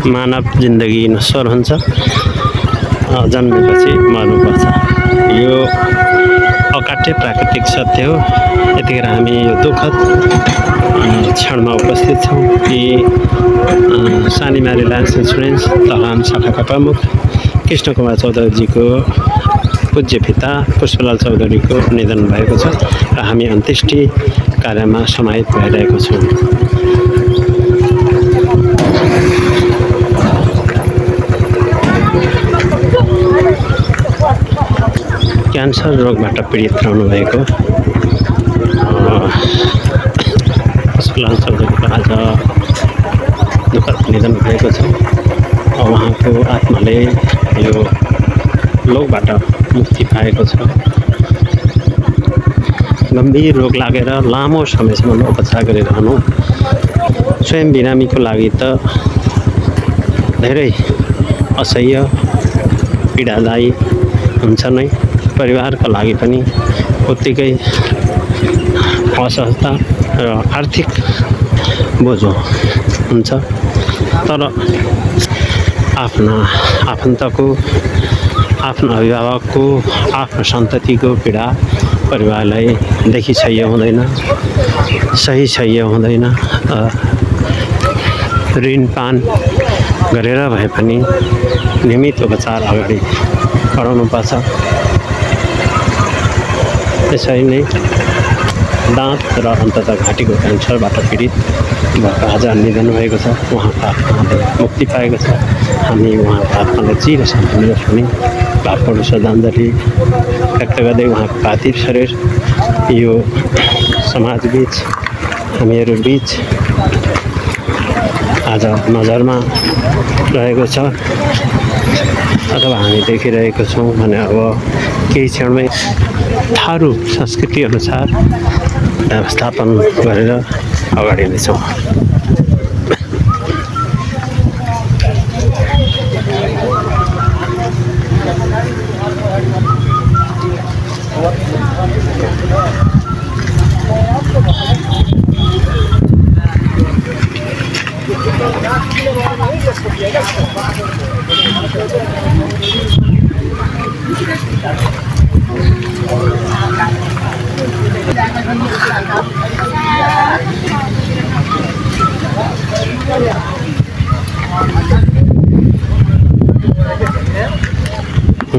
मानव जिन्दगी नश्वर हुन्छ, जन्मेपछि मर्नुपर्छ। यो अकाट्य प्राकृतिक सत्य हो। यतिखेर हामी यो दुःखद क्षणमा उपस्थित छौँ कि सानीमारी लायन्स इन्सुरेन्स तहन शाखाका प्रमुख कृष्ण कुमार चौधरीजीको पूज्य पिता पुष्पलाल चौधरीको निधन भएको छ र हामी अन्त्येष्टि कार्यमा समाहित भइरहेको छौँ। क्यान्सर रोगबाट पीडित रहनुभएको पुष्पलाल चौधरीको आज दुःखद निधन भएको छ। उहाँको आत्माले यो रोगबाट मुक्ति पाएको छ। गम्भीर रोग लागेर लामो समयसम्म उपचार गरिरहनु स्वयं बिरामीको लागि त धेरै असह्य पीडादायी हुन्छ नै, परिवारका लागि पनि उत्तिकै असहजता र आर्थिक बोझो हुन्छ। तर आफ्ना आफन्तको, आफ्नो अभिभावकको, आफ्नो सन्ततिको पीडा परिवारलाई देखिसह्य हुँदैन, सही सह्य हुँदैन। ऋणपान गरेर भए पनि नियमित उपचार अगाडि बढाउनुपर्छ। त्यसरी नै दाँत र अन्ततः घाँटीको क्यान्सरबाट पीडित भएको आज निधन भएको छ। उहाँको आत्माले मुक्ति पाएको छ। हामी उहाँको आत्मालाई चिर शान्ति मिलोस् भनी भावपूर्ण श्रद्धाञ्जली व्यक्त गर्दै उहाँको पार्थिव शरीर यो समाजबीच, हामीहरू बीच आज नजरमा रहेको छ अथवा हामी देखिरहेको छौँ भने अब केही क्षणमै थारू संस्कृति अनुसार व्यवस्थापन गरेर अगाडि नेछौँ।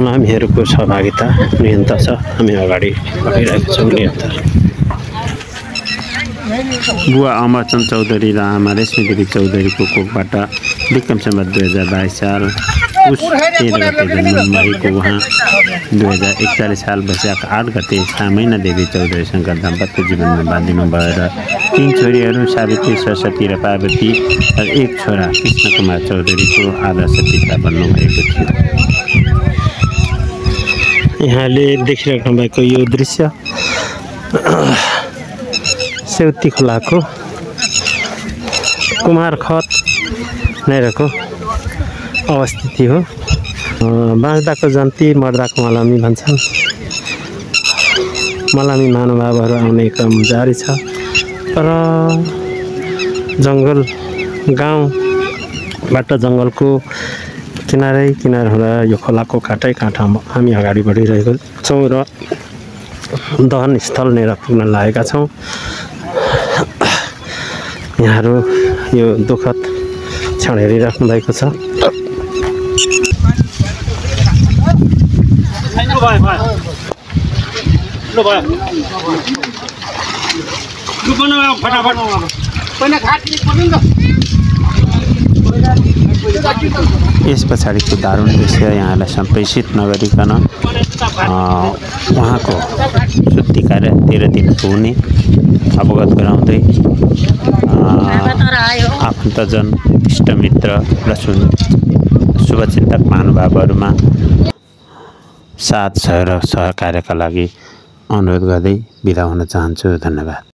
हामीहरूको सहभागिता निरन्तर छ। हामी अगाडि बढिरहेका छौँ निरन्तर। बुवा अमरचन्द्र चौधरी र आमा रेश्मीदेवी चौधरीको कोखबाट विक्रम सम्वत 2022 साल पुस 13 गते जन्मनुभएको उहाँ 2041 साल वैशाख 8 गते सामैना देवी चौधरीसँग दाम्पत्य जीवनमा बाँधिनु भएर 3 छोरीहरू सावित्री, सरस्वती र पार्वती र 1 छोरा कृष्ण कुमार चौधरीको आदर्श पिता बन्नुभएको थियो। यहाँले देखिराख्नु भएको यो दृश्य सेउती खोलाको कुमारखत नेरको अवस्थिति हो। बाँच्दाको जन्ती मर्दाको मलामी भन्छन्। मलामी महानुभावहरू आउने क्रम जारी छ। तर जङ्गल गाउँबाट जङ्गलको किनारै किनार हुँदा यो खोलाको काठै काठमा हामी अगाडि बढिरहेको छौँ र दहन स्थल नेर पुग्न लागेका छौँ। यहाँहरू यो दुःखद क्षण हेरिराख्नु भएको छ। यस पछाडिको दारुण दृश्य यहाँलाई सम्प्रेषित नगरिकन उहाँको शुद्धि कार्य 13 दिनको हुने अवगत गराउँदै आफन्तजन, इष्टमित्र र शुभचिन्तक महानुभावहरूमा साथ सहयोग र सहकार्यका लागि अनुरोध गर्दै बिदा हुन चाहन्छु। धन्यवाद।